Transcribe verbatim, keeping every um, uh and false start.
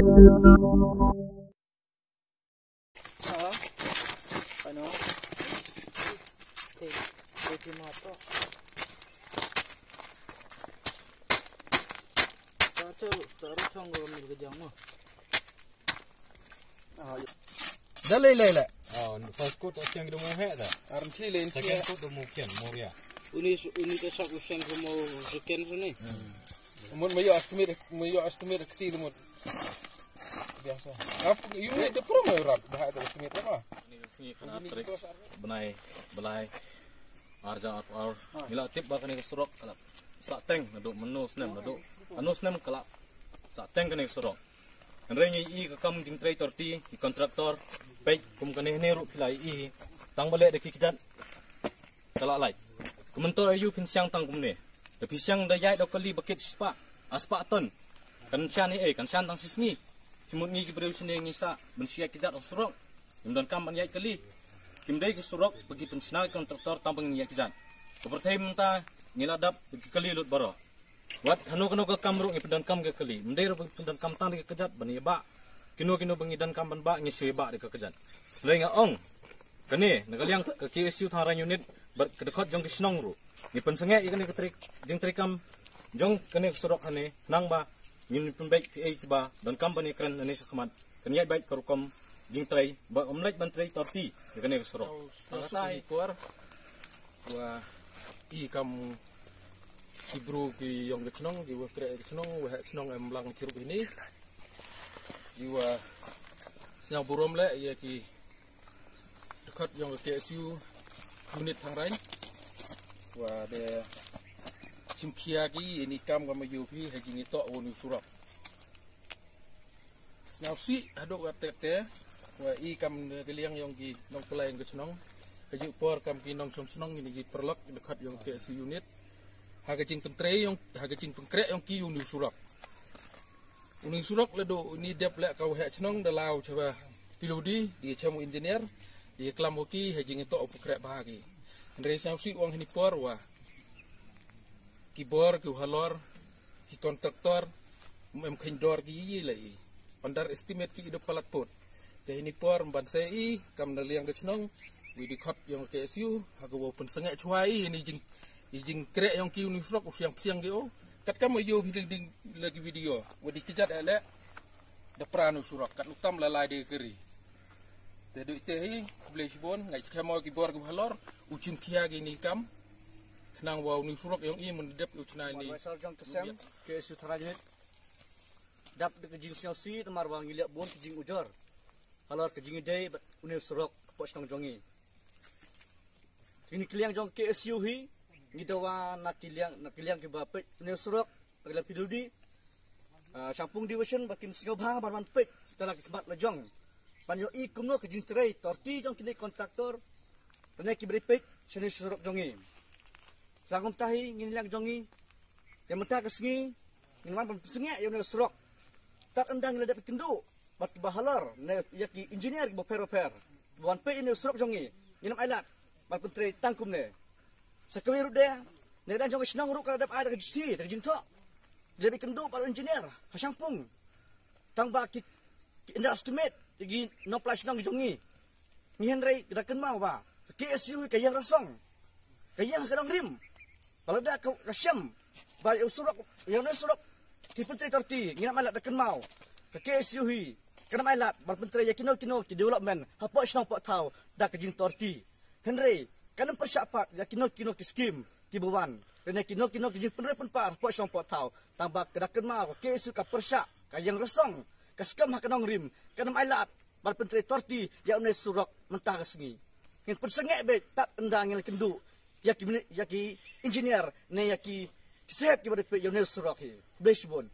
Ah, ano? Te, te, te mo to. Ta cho, ta ro chong go mil ke jang mo. Ah, ya. Dah lei lei lei. Oh, first coat ta siang de mo he ta. Aram chi len chi. Second coat de mo kian, mo ria. Uni su-, uni ta sak u siang ko mo second su ni. Mut mayo estimate, mayo estimate kti de mut. Biasa. Apa, you need the promo rap, dah ada estimate apa? Ni sngi khatar tarik bnai Blai arja ar ar. Ngi la tip ba kane ka surok ka la sah teng naduh mynno snem, naduh ano snem ka la sah teng kane ka surok. Hynrei ngi i ka kam jingtrei torti, i kontraktor, peit kum kane ne ruh phi la i, tang ba leh da ki kjat ka la lait. Kumto ayu phin siang tang kumne. Da phi siang da ïaid da kali bakit spah, a spah ton. Kan shan ei, kan shan tang sisngi. Ki mut ngi ki briew sini ngi sa ban siang ki jat surok. Kim don kam ban ïaid kali. Kim dei ki surok ba ki pynshna ki kontraktor tang ba ngi ïaid ki jat. Ka pyrthei mynta ngi la dap ki kali lut baroh. Wat hano kano ka kam ruh ngi pyndonkam ka kali. Mdei ruh pyndonkam tang da ka kjat ban ïa ba. Kino kino ba ngi donkam ban ba ngi shu ïa ba da ka kjat. Hynrei nga ong kane na ka liang ka K S U Thangraiñ unit bad ka dkhot jong ka shnong ruh ngi pynsangeh ïa kane ka trei, jingtrei kam jong kane ka surok hane nang ba ngin pynbeit kiei kiba donkam ban ïa kren hane shakhmat. Kan ïaid beit ka rukom jingtrei ba ym leit ban trei torti ïa kane ka surok. Tang katai por wa i kam ki bru ki yong ka chnong, ki wa kreh ka chnong, wa heh chnong em lang chirup ini. Ki wa sñiaw burom le ïa ki dkhot yong ka K S U unit Thangraiñ. Wa de chim khia ki ini kam ka ma yu phi ha jingitoh wa ni surok. Sñiaw sih haduh ka tete wa i kam ka liang yong ki nongpynlait yong ka chnong. Ka juk por kam ki nongchong chnong ini ki paralok dkhot yong ka K S U unit. Ha ka jingpyntrei yong, ha ka jingpynkreh yong ki uni surok. Uni surok la do uni dep leh ka wa heh chnong da law chaba pilodi, di chem u engineer, di klam wa ki ha jingitoh u pynkreh ba ki. Hynrei sñiaw sih ong hini por wa ki bor, ki halor, ki kontraktor, um em kheiñ dor ki yi la i. Underestimate ki i da palat pot. Te hini por mban sa i kam na liang ka chnong, wi dkhot yong ka K S U, ha ka wa pynsangeh chwa i ini jing, i jingkreh yong ki uni surok u siang siang ki o. Kat kam ayo hi ding ding la ki video, wa di kjat ele da pran u surok, kat u tam la lai de kari. Te du ite hi, khublei shibun, ngai skhem o ki bor ki halor, u chim khia ki ni kam. Khnang wa uni surok yong i mun dep u chna ni. Wan Waisal jong ka sem, K S U Thangraiñ unit. Dap da ka jingsñiaw sih, tamar wa ngi liak bun ka jingujor halor ka jingïadei bad une u surok ka pok shnong jong ngi. Kini ki liang jong K S U hi, ngi dawa na ki liang, na ki liang kiba peit une u surok, na ki liang P W D, ah, Shangpung Division, ba kin sñiawbha ban wan peit da la ki khmat la jong. Ban ïohi kumno ka jingtrei torti jong kini kontraktor, lane ki briew peit shane surok jong ngi. Sa kumta hi ngin liang jong ngi, ïa mynta ka sngi ngin wan ban pynsangeh ïa une u surok. Tad ynda ngi la dep ïakynduh bad kiba halor ne ïa ki engineer kiba pher bapher kiba wan peit ïa une u surok jong ngi, ngin ym ailad ban pyntrei tang kumne. Sa kawei ruh de, ne dang jong ka shnong ruh ka la dep ai da ka jingthoh, da ka jingthoh. Dep ïakynduh bad u engineer ha Shangpung. Tang ba ki, ki underestimate ïa ki nongpynlait shnong jong ngi. Ngi hynrei da kynmaw ba ka K S U ka ïeng rasong, ka ïeng ha ka nongrim. Ba lada ka, ka shem ba ïa u surok, ïa une u surok ki pyntrei torti, ngin ym ailad da kynmaw. Ka K S U hi kan ym ailad ban pyntrei ïa kino kino ki development hapoh shnong poh thaw da ka jingtorti. Hynrei kan ym pyrshah pat ïa kino kino ki skim kiba wan, lane kino kino ki jingpynroi pynpar hapoh shnong poh thaw. Tang ba ka da kynmaw ka K S U ka pyrshah, ka ïeng rasong, ka skhem ha ka nongrim, kan ym ailad ban pyntrei torti ïa une u surok mynta ka sngi. Ngin pynsangeh beit tad ynda ngin ïakynduh ïa ki mini-, ïa ki engineer ne ïa ki, ki sahep kiba dei peit ïa une u surok hi. Khublei shibun.